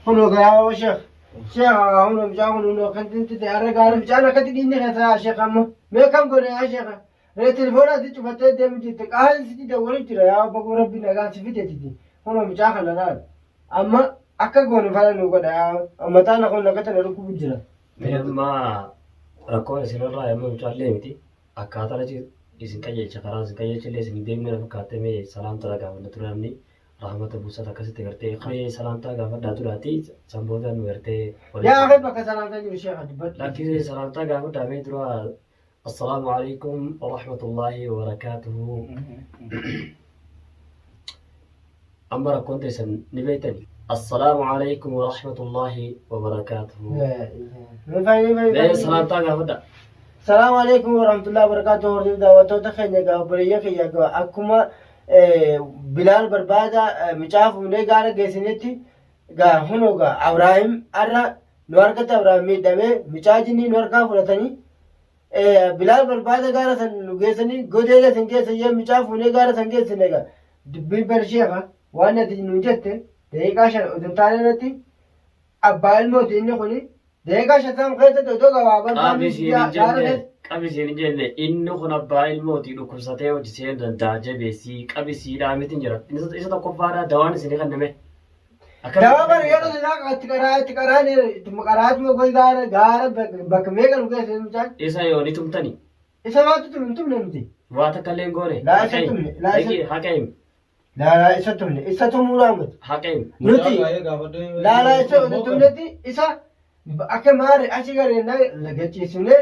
Kunoo gaa sheekh. Sheekh kunoo mucaan kun kunoo kan tinti ta'e har'a gaara mucaan akkatti dhiinni keessa yaa sheekh amma. Mee kam godhe yaa sheekh. Ree telefoona ati cufattee deemu jirte qaali sitti dawwalu jira yaa baguma rabbi nagaan si fide titi. Kunoo mucaa kana laal. Amma akka goonu fala nu godha yaa mataan kun akka tana dhukkubu jira. Mee amma rakkoon isinirraa amma mucaallee miti akkaataan achi isin qajeelcha karaa isin qajeelcha illee isin hin deemne na fakkaatte mee salaamta gaafanna ture namni rahmata buusata akkasitti gartee mee salaamtaa gaafadhaa duraati san booda nu gartee Yaa akhi bakka salaamtaa jiru sheekha dubbadhu. Lakkisee salaamtaa gaafadhaa mee dura assalaamu alaikum warahmatullaahi wabarakaatuhu. Amma rakkoon teessan ni beektani. Assalaamu alaikum warahmatullaahi wabarakaatuhu. Mee salaamtaa gaafadhaa. Salaamu alaikum warahmatullahi wabarakatuh. Hordoftoota daawwattoota keenya egaa obboleeyyan kiyya egaa akkuma Bilaal barbaada mucaa fuunee gaara geessinetti egaa hunoo egaa Abrahaam har'a nu harkatti Abrahaam miidhamee mucaa jinnii nu harkaa fudhatanii Bilaal barbaada gaara san nu geessanii godeela san geessa jee mucaa fuunee gaara san geessine egaa dubbiin barsheefa waan ati nuun jette daqiiqaa 5 odoo hin taane irratti abbaa ilmooti inni kuni daqiiqaa 50 keessatti odoo gabaabaa Qabi siin hin jenne, qabi siin hin jenne, inni kun abbaa ilmooti dhukkubsatee hojii seenuu danda'a jabeessii qabi siidhaa miti jira. Isa tokkoffaadhaa dawaan isinii kenname. Dawaa bara yeroo sanaa itti qaraa itti qaraa itti qaraatuma goy gaara gaara bakka meeqa nu geesse mucaan. Isa yoo ni tumtani. Isa maaltu tume hin tumne nuti. Waa takka illee hin goone. Laa isa tumne, laa isa- Haqa himi. Laalaa isa tumne isa tumuudhaan miti. Haqa himi. Nuti laalaa isa nuti tumnetti isa akka maari achi gareennaa lagachiisnee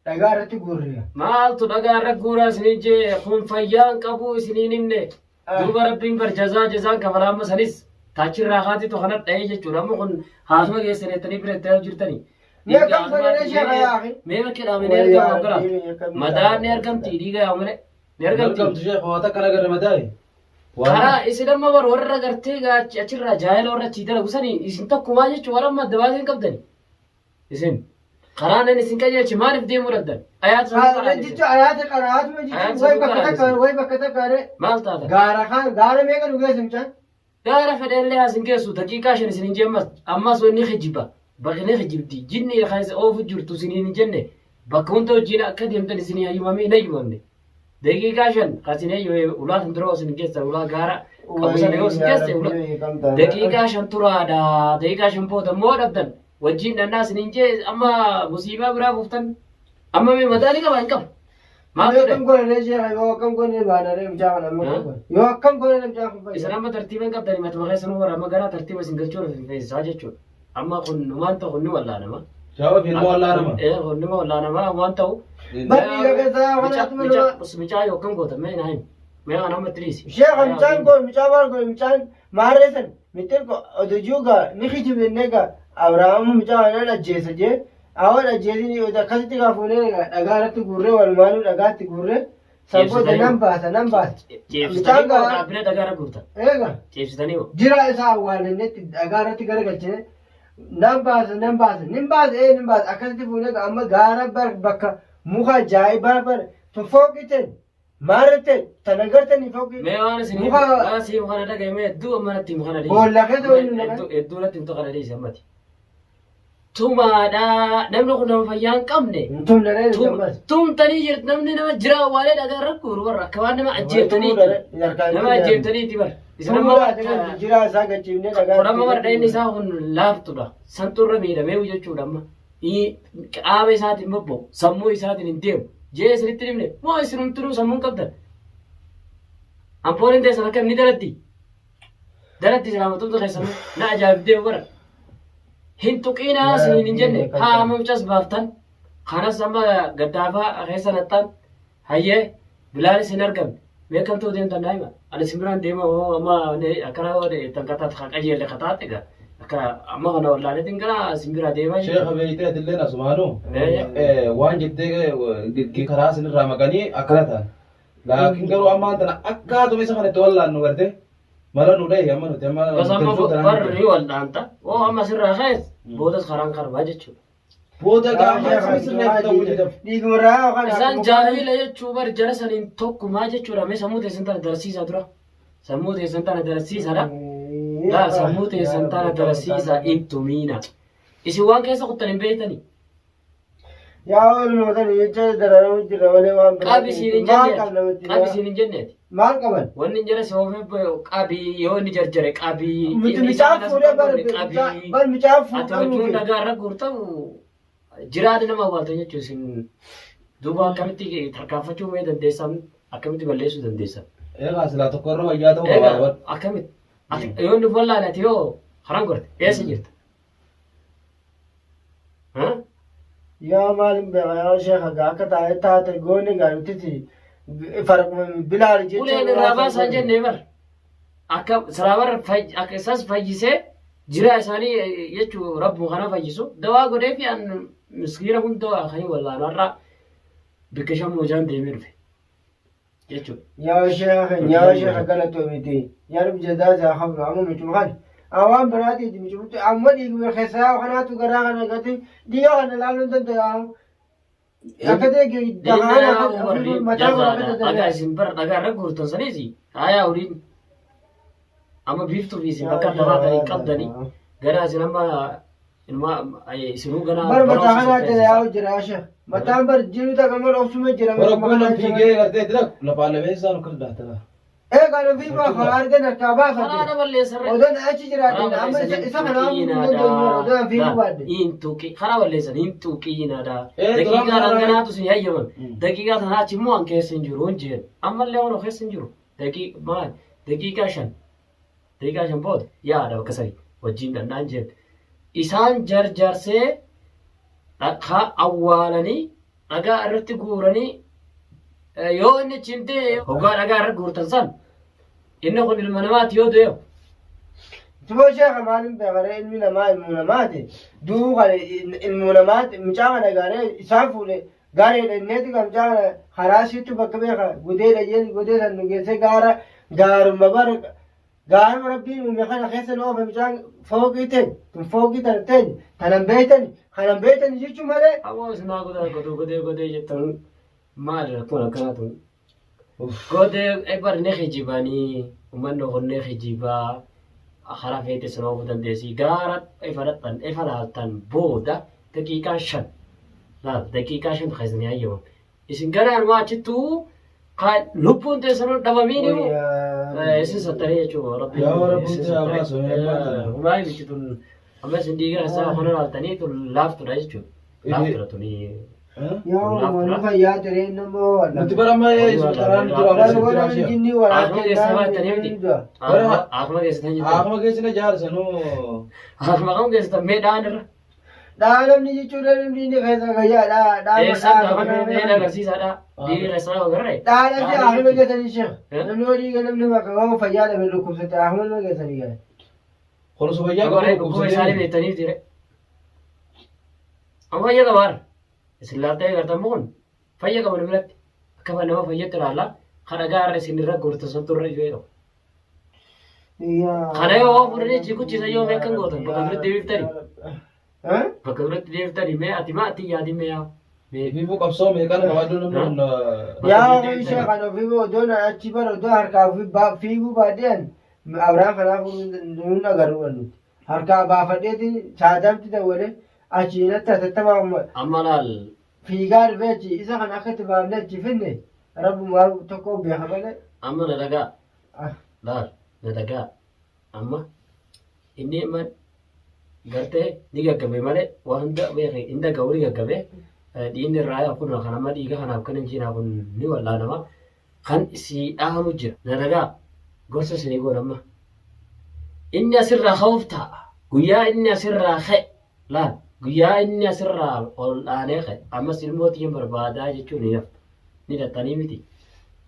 dhagaa irratti guurreera. Maaltu dhagaa irra guuraa isiniin jee kun fayyaa hin qabu isiniin himne. Duuba rabbiin bar jazaa jazaan kafalaa amma sanis taachirraa kaatitu kana dha'ee jechuudha. Amma kun haasuma keessan jettanii bira itti jirtanii. Mee akkam godhanii sheekha yaa akhi? Mee bakki dhaame ni argama gara. Madaan ni argamti dhiiga yaa malee. Ni argamti. Argamtu sheekh waa takka nagarre madaa'e. Karaa isin amma bar warra gartee achirraa jaayila warra achii dalagu sanii isin tokkumaa jechuun warra amma adda baasee hin qabdani. Isin karaa nan isin qajeelche maaliif deemuu dhabdan? Ayaata sanuu Karaa jechuun ayaata qaraatuma jechuun way bakka takka way bakka takka re Maal taata? gaara kaan gaara meeqa nu geesse mucaan? Gaara fedheellee as hin geessu daqiiqaa 5 isin hin jemmas ammas wanni kijiba baqni kijibdi jinni keessa oofu jirtu isiniin hin jenne bakka hunda wajjin akka deemtan isinii hayyumamee hin hayyumamne. Daqiiqaa 5 kan isin hayyumame ulaa san dura isin geessa ulaa gaara qabu sana yoo isin geesse ulaa daqiiqaa 5 turaadha daqiiqaa 5 booda immoo dhabdan wajjin dhannaa isiniin jee amma musiibaa biraa buuftan amma mee mataa ni qaba hin qabu. Maal Yoo godhe? akkam godhe sheekha yoo akkam godhe baanaree mucaa kana amma akkam godhe yoo akkam godhe mucaa kun Isin fayyada. amma tartiiba hin qabdani matuma keessanuu bara amma gara tartiiba isin galchuu hin feesisaa jechuudha. Amma kun waan ta'u kun ni wallaanama. Jawaab ilmoo wallaanama. Ee kun ni wallaanama waan ta'u. Barri gageessaa kanaatu nama. Mucaa yoo akkam goota mee naa himi. Mee kana amma itti dhiisi. Sheekha mucaan kun mucaa maal godhe mucaan maarree san mixir oduu gaa ni kijibne gaa Abrahaam mucaa kanaan ajjeesa jee awwan ajjeesini akkasitti gaa fuunee gaa dhagaa irratti guurree walumaanuu dhagaatti guurree san booda nan baasa nan baasa. Ceebsitanii moo dhaabbilee dhagaa irra guurtan? Eega Ceebsitanii moo? jira isaa awwaalannetti dhagaa irratti garagalchine nan baasa nan baasa nin baasa ee nin baasa akkasitti fuunee gaa amma gaara bakka muka ajaa'ibaa bar fooqii ta'e Maarrette tana gartanii fooqii. Mee waan isin Muka waan isin himu kana dhagaye mee hedduu amma natti himu kana dhiisi. Boolla keessa waliin nu naqan. Hedduu hedduu natti himtu kana dhiisi ammati. Tumaadha namni kun nama fayyaa hin qabne. Hin tumne ree nuti ammas. Tumtanii jirtu namni nama jira awwaalee dhagaa irra guuru warra akka waan nama ajjeeftaniiti. Nama ajjeeftaniiti bar. Isin amma Jira isaa gachiifnee dhagaa. kun amma bara inni isaa kun laaftudha. Santu irra miidhamee jechuudha amma. Qaama isaatiin bobba'u sammuu isaatiin hin deemu. Jee isinitti himne moo isin hundinuu sammuu hin qabdan. Ampooliin teessan akkam ni daladdi. Daladdi silaamattumtu keessanuu na ajaa'ibdee bara. Hin tuqiinaa isiniin hin jenne haa amma mucas baaftan. Kanas amma gaddaafaa keessa naxxan. Hayyee Bilaalis hin argamne. Mee akkam ta'uu deemtan naa hima. Ani isin biraan deema hoo amma akkana hoo tan kataat kan qajeelle kataate egaa akka amma kana wallaaleetiin gara isin biraa deemaa Sheekha jechuudha. beeytee atilleen asumaanu waan jettee karaa isinirraa maqanii akkana ta'an. Laakiin garuu ammaan tana akkaatuma isa kana itti wallaannu garte mala nu dhahi amma nuti amma Bas amma dalsuu tanaan barri nuti. ni wal'aanta. Hoo amma sirraa ka'es boodas karaan karbaa jechuudha. Booda gaafa isin sirreeffatamu jedhamu. Dhiigumarraa yookaan Isaan jaahila jechuu bar jara saniin tokkumaa jechuudha. Mee sammuu teessan tana darasiisaa dura. Sammuu teessan tana darasiisaadha. Laa sammuu teessan tana darasiisa hin tumiina. Isin waan keessa kuttan hin beektanii. Yaa ilmoo tani jecha dararamu jira malee waan biraa. Qabi siin hin Maal jenne. qabna nuti? Qabi siin hin jenneeti. Maal qaban? Wanni hin jira si oofee qabi yoo inni jarjare qabi. Miti Inni mucaan isaan fuudhee as bar qabi. bar mucaan Ati fuudhamuu wajjin fi dhagaa irra guurtamu jiraata nama awwaaltan jechuun isin duuba akkamitti tarkaanfachuu mee dandeessan akkamitti balleessuu dandeessan. Egaa silaa tokko irra wayyaa ta'uu qaba. Egaa akkamitti ati yoo inni wallaale ati yoo karaan gorte eessa jirta? Ha? Yaa maal hin beeka yaa sheekha gaa akka taa'ee taate goone gaa nutiti farquma bilaal jecha. Uleen irraa baasan jennee bar akka silaa bar akka isas fayyisee jiraa isaanii jechuu rabbuma kana fayyisu dawaa godhee fi an miskiina hunda kan wallaanu har'a bikka shamoojaan deemee dhufe jechuudha. Yaa sheekha keenya yaa sheekha galatoomiti yaa rabbi jazaa isaa qabnu amma micuma kan awaan biraatiiti micumutti amma dhiiguma keessaa yaa kanaatu garaa kana gati dhiiga kana laaluu hin danda'amu. Akka ta'e Diinaa mataa jazaadha. Dhagaa isin bara dhagaa irra guurtan saniis haayaa waliin amma biiftuu fi isin bakka adda baatanii qabdanii gara isin amma ilma isinuu gara Bar mataa barumsa kanaa isin jala yaa'u jira yaa sheekh. Mataan bar jiru takka mal obsuma jira. Bara kun fiigee gartee dira lafaan lafee isaan kan daatala. Ee kan ofii baafa argan harkaa Karaa baafate. balleessarra. Odoon achi jiraate amma isa kana ammoo hin dandeenyu odoon fiiguu baadde. Hin tuqi karaa balleessan hin tuqiinaadha. Eh, Daqiiqaa duraan karaa- dhanganaatu sin hayyaman. Daqiiqaa tana achi immoo an keessa hin jiru hin jeen. Ammallee waan keessa hin jiru. Daqiiqa maal daqiiqaa shan daqiiqaa shan booda yaada bakka sani wajjin dhannaan jeen. Isaan jarjarsee dhaqaa awwaalanii dhagaa irratti guuranii yoo inni achi hin ta'e hoggaa dhagaa irra guurtan san inni kun ilma namaati yoo du'e Tuma sheekha maalin beekaree ilmi namaa ilmu namaati. Du'uu kana ilmu namaati mucaa kana gaaree isaan fuudhe gaareedha inneeti kan mucaa kana karaa siittu bakka beeka godeedha jeen godee san nu geessee gaara gaaruma bara gaaruma rabbiin uume kana keessa nu oofe mucaan fooqii ta'e tun fooqii tana ta'e tanan beeytani kanan beeytani jechuu malee. Aboo isinaa godhaa godoo godee godee jettan maali rakkoon akkanaa tun. Godee bar ni kijibanii uummanni kun ni kijibaa karaa feete isin oofuu dandeessi gaara ifa dhaqxan ifa laaltan booda daqiiqaa shan laal daqiiqaa shan kan isin hayyamame isin gara anumaa achittuu kan lubbuun teessanuu dhabamiin isin sattarii jechuudha rabbi Yaa Rabbi, isin yaa baasu, yaa baatu. Humaa miti tun amma isin dhiiga isaa kana laaltanii tun laaftudha jechuudha. Laaftudha tuni. Yaa nu fayyaa ture nama Nuti bara amma karaan jira Bara amma bara jira jinni Akkuma keessa baatanii miti. Akkuma keessa tan jirtan. Akkuma keessina jaarsa nuu. Akkuma kam keessa tan mee dhaan irra. Dhaa namni jechuudha namni inni keessa gayyaa dhaa dhaa Eessa gaafa mee agarsiisaadha. Dhiiga keessaa yoo agarre. Dhaa namni ahima geessanii sheekh. Namni hojii namni bakka waan fayyaa dhabe dhukkubsate ahima geessanii gahe. Kunuunsa fayyaa Agarre dhukkuba isaanii beektaniif jire. Amma fayya qaba har'a. Isin laaltee agartan kun fayya qaba nu biratti. Akka nama fayyatti ilaalla. Kan dhagaa har'a isin irra goortan santu irra ijoo qaba. Kana yoo fudhanii achi kuchisa yoo mee akkan gootan bakka duratti deebiftani. Bakka duratti deebiftani mee ati maa ati yaadin mee yaa. Mee Fiifuu qabsoo meeqaan qabaadhu namni kun. Yaa ishee kan ofii odoon achi bara odoo harkaa ofii fiiguu baadheen Abrahaam kanaaf nuun agarru nuti. Harkaa baafadheeti saadaamti dawwale achi natti hatattamaa Amma laal fiigaa dhufee achi isa kana akka itti baafnee achi finne rabbumaa tokko beeka malee. Amma na dhagaa laal na dhagaa amma inni amma gartee ni gaggabe malee waan hunda beeke hin dhaga'u ni gaggabe dhiigni irraa yaa'u kun kan amma dhiiga kanaaf kan hin jiinaa kun ni wal'aanama kan sii dhahamu jira na dhagaa gorsa isinii goon amma inni asirraa ka'uuf taa'a guyyaa inni asirraa ka'e laal guyyaa inni asirraa ol dhaanee ka'e ammas ilmoo tiyyan barbaadaa jechuun ni hafta ni dhaxxanii miti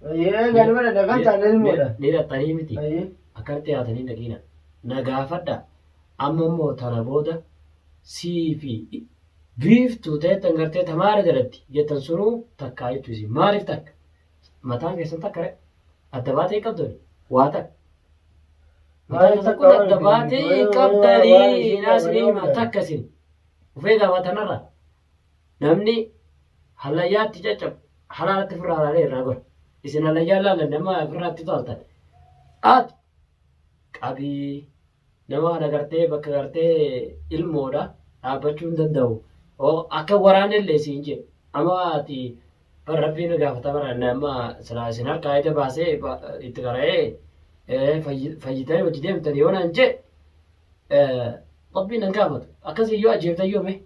Ayyee ganama dhagaan taane ilmoodha. Ni dhaxxanii miti. Ayyee. Akkanatti yaatanii dhaqiina. Na gaafadha. Amma immoo tana booda sii fi biiftuu ta'ettan gartee tamaara jalatti jettan sunuu takkaa jechuu isin. Maaliif takka? Mataan keessan takka ree? Adda baatee hin qabdani? Waa takka. Mataan Maaliif keessan takka kun adda waan baatee hin waan qabdanii isin naas ni qabanii hima waan takka isin. Ufee gaafatanarra namni hallayyaatti caccabu halaalatti ofirraa halaalee irraa gora. Isin hallayyaa laallan nama ofirraatti toltan. Ati qabii Nama kana gartee bakka gartee ilmoodha dhaabbachuu hin danda'u. Oo akka waraanellee siin jee. Amma ati bar rabbiin na gaafata bara inni amma silaa isin harkaa ija baasee itti qara'ee fayyitanii hojii deemtan yoo naan jee rabbiin nan gaafatu. Akkasii yoo ajjeeftan yoo mee.